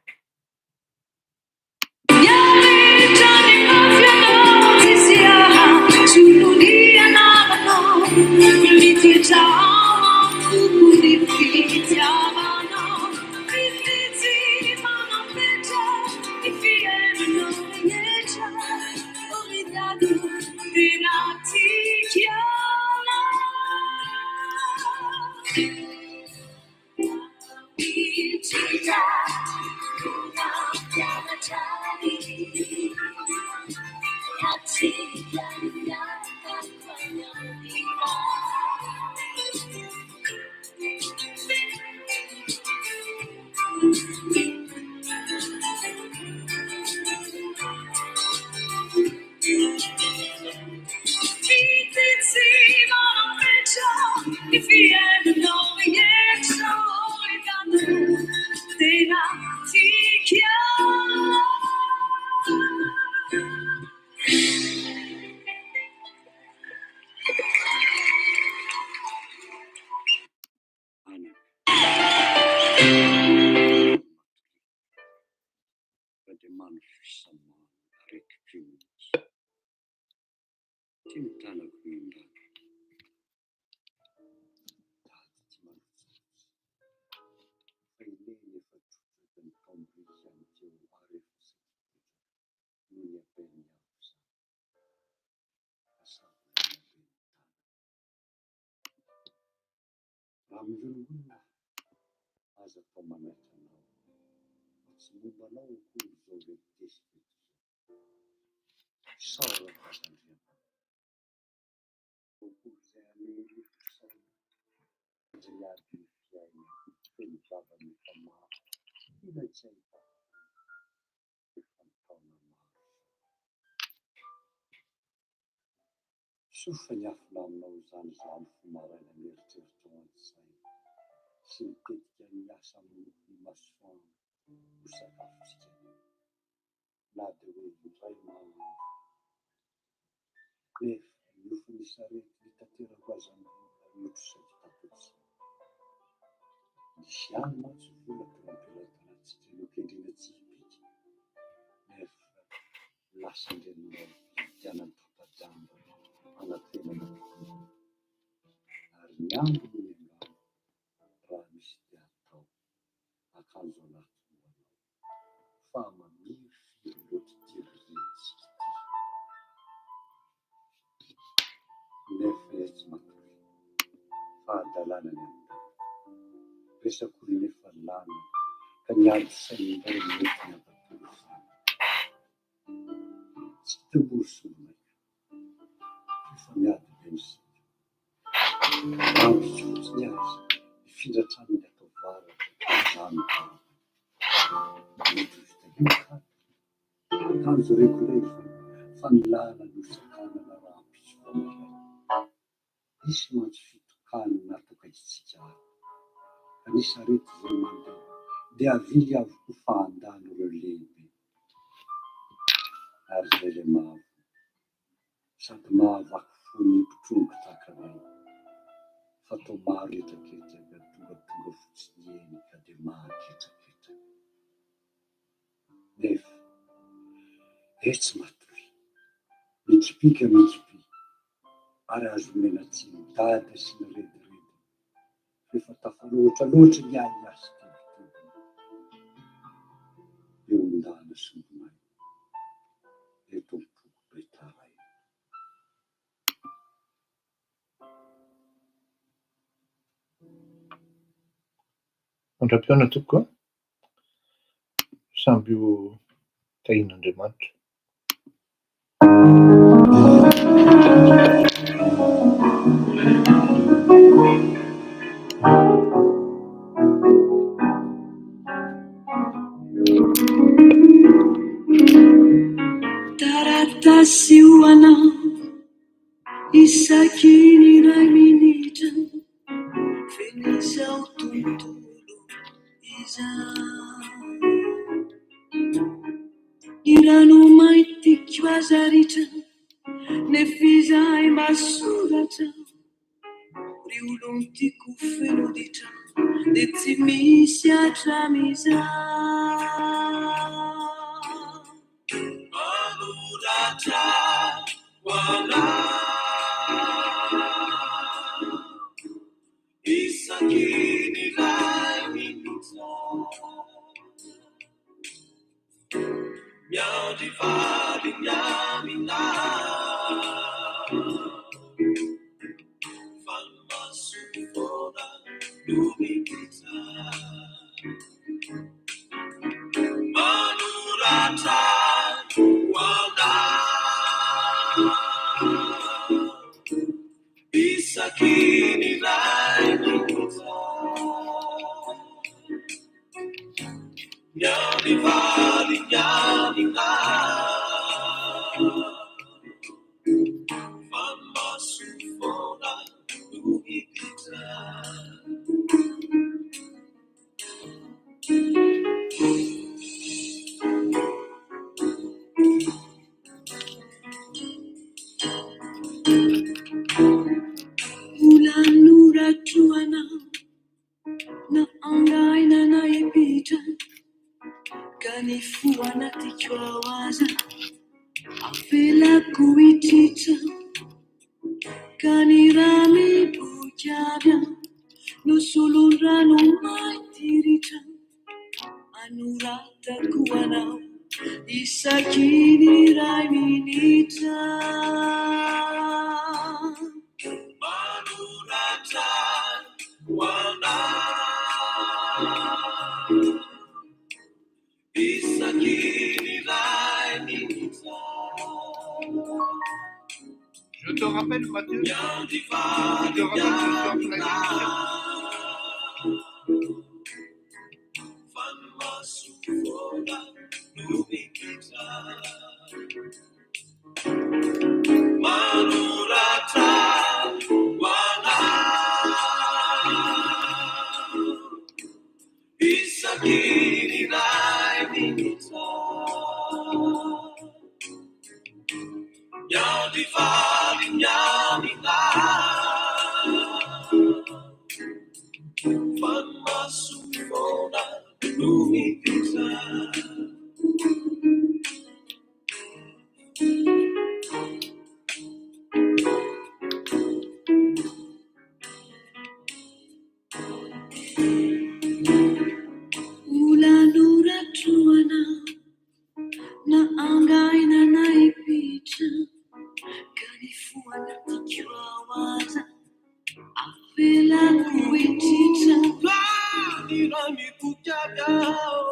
Anaka. Fa dia manofisa mano aretiko mihitsy. Ty ny tanako mindrana. Tady ty manofotsy. Fa i Neny efa trotraka ny taom-biriky ihany teo ary efa saika hipetraka noho ny haben'ny avo izany. Fa sarona ny haben'ny tanana. Raha milonilonina aza atao manaitra anao fa tsy momba anao akory izao ventesiko eto izao. Isaorana aza Andriamanitra. Akory izay hanery eto saina izay miady ny fiainana feno zava-nefa maro ilay tsy ahitako vola efa an-taona maro izao. Soa fa niafina aminao izany izaho mifoha maraina mieritreritra ao an-tsaina sy mitetika ny asa manompo ny masoandro ho sakafontsika anio na dia hoe indray mahandro nefa niofo ny sarety nitaterako hazandrano notrosaiko tato atsimo. Nisy ihany mantsy vola teo am-pelatanantsika nokendrena tsy hipika nefa lasan-dreninao nividianany tapa-damba hanafenana tokoa ary ny andro no miangavy raha misy te hatao akanjo anaty ho anao fa mamirifiry loatra ity ririntsika ity nefa izy tsy matory fahadalana ny an'i Dada resak'olona efa lany ka ny ady saina indray no mety hampatory izany. Tsy hita moa ry solomaika, efa miady be ny saiko. Nifindra hatrany ny ato avaratra rano vava. Mety ho vita io ka. Kanjo reko indray fa ny lalana nosakanana rahampitso vao maraina. Hisy mantsy fitokanana ato akaikintsika ato. Ka ny sarety izay mandeha dia avily avokoa fa handalo ireo lehibe. Ary izay ilay mahavoa sady mahavaky fo ny mpitrongy tahaka anay. Fa toa maro hetraketraka tongatonga fotsiny eny ka dia mahaketraketraka. Nefa etsy matoria, mikipika mikipia ary azo omena tsiny dada sy ny redirediny fa efa tafaloatra loatra ny ahiahy sy tebitebiny eo an-dàna sombinaina eto am-poko be taraina. Mandra-pihaona tompoko a! Samby ho tahian'Andriamanitra. Taratasy ho anao isaky ny iray minitra feno izao tontolo izao. Ny rano maintiko aza ritra nefa izahay mba soratra. Ry olon-tiako feno ditra dia tsy misy hatramin'izao. Manoratra ho anao isaky ny iray minitra. Miandry valiny aminao fa ny maso foana no miditra. Manoratra ho anao isaky ny iray minitra. Miandry valiny aminao fa ny maso foana no miditra. Mbola anoratro anao na angaina na hipitra ka ny fo anatiko ao aza avelako hitritra ka ny rà miboika avy ao no solon-drano mainty ritra anoratako anao isaky ny iray minitra. Manoratra ho anao isaky ny iray minitra. Je te rappelle, Mathieu, Miandry je te valiny rappelle ce soir pour la émission. aminao fa ny maso foana no miditra. Manoratra ho anao isaky ny iray minitra. Miandry valiny aminao fa ny maso foana no miditra. Mbola anoratro anao na angaina na hipitra ka ny fo anatiko ao aza avelako hitritra. Ny rà miboika avy ao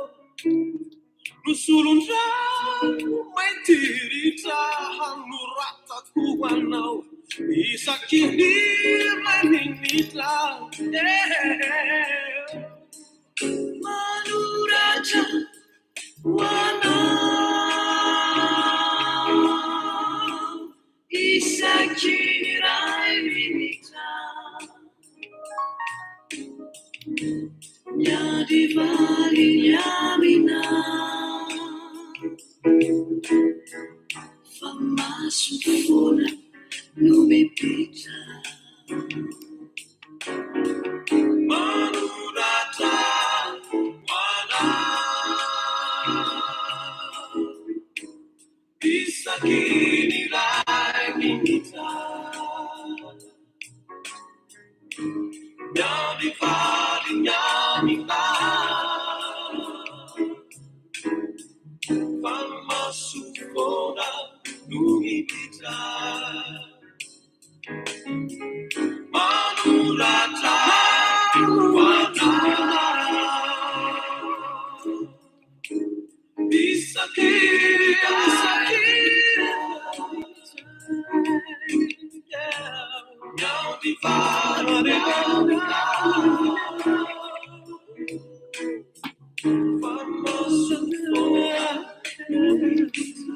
no solon-drano mainty ritra hanoratako ho anao Isaky ny iray minitra. Yeah. Manoratra ho anao isaky ny iray minitra. Miandry valiny aminao fa maso foana no mipitra. Manoratra ho anao isaky ny iray minitra. Miandry valiny aminao fa maso foana no mipitra. Manoratra ho anao isaky miandry valiny aminao fa maso foana no mipitra.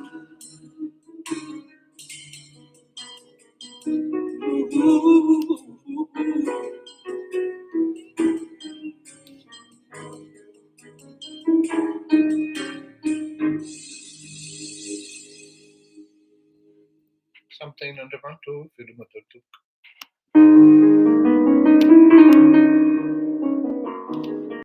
Samy tahin'Andriamanitra ô, veloma daholo tompoko.